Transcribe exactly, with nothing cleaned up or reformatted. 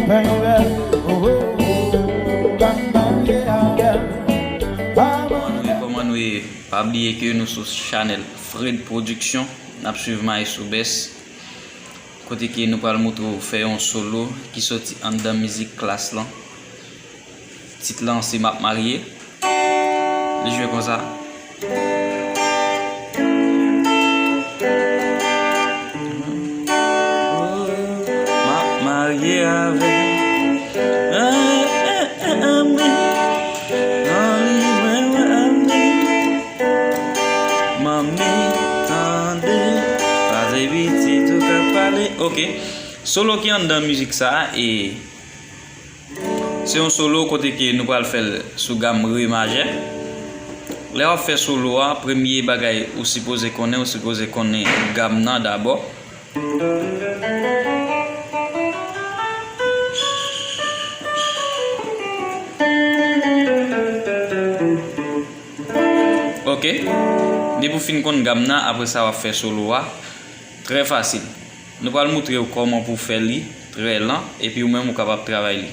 Kòman nou ye, kòman nou ye? Pa bliye ke nou sou chanèl Fred Production. N ap swiv Maestro Best. Kote ke nou pral moutre w fè yon solo ki soti anndan mizik Klass lan. Tit lan se M ap marye. Li jwe konsa. M ap marye avè. Manmi, tande. Pase pitit ou ka pale. Ok. Solo ki anndan mizik sa a, e se yon solo kote ke nou pral fè l sou gam re majè. Lè w ap fè solo a, premye bagay ou sipoze konnen, ou sipoze konnen gam nan dabò. Ok. Depi w fin konn gam nan, apre sa w ap fè solo a. Trè fasil. Nou pral moutre w kòman pou w fè li trè lan, epi ou menm ou kapab travay li.